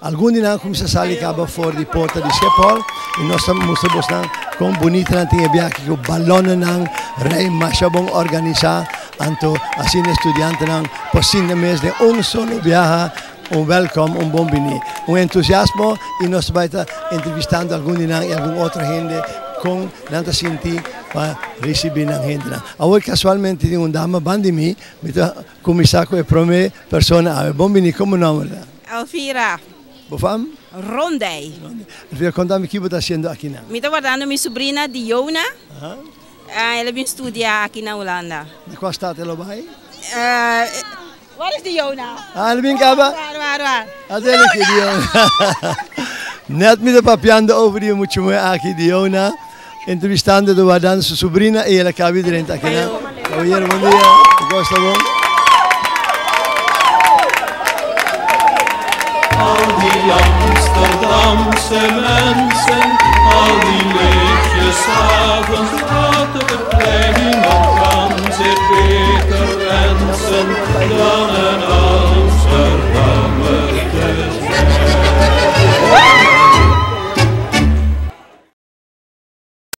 Algun di nan a kuminsá sali kaba for di porta di Schiphol i nos ta mustra bosnan kon bunita nan tin e biaha ku balònnan rei masha bon organisá. Anto asina e studiantenan por sinti mes den un solo biaha un wèlkòm, un bon biní, un entusiasmo i nos ta bai ta entrevistando algun di nan i algun otro hende kon nan ta sinti pa risibí nan hendenan. Awor kasualmente tin un dama banda di mi, mi ta kuminsá ku e promé persona awe. Bon biní, komo nòmber ta? Elvira. Bo fam? Rondey. Elvira, konta mi ki bo ta hasiendo akinan? Mi ta wardando mi subrina Diona. El a bin studia aki na Hulanda. Na kua stad el a bai? Waar is Diona? Ah, el a bin kaba? Waar, waar, waar? Até aki, Diona. Net mi ta papiando over di e mucha muhé aki, Diona, entrevistando ta wardando su subrina i el a kaba drenta akinan. Caballero, bon dia. Bo kos ta bon? Al die Amsterdamse mensen.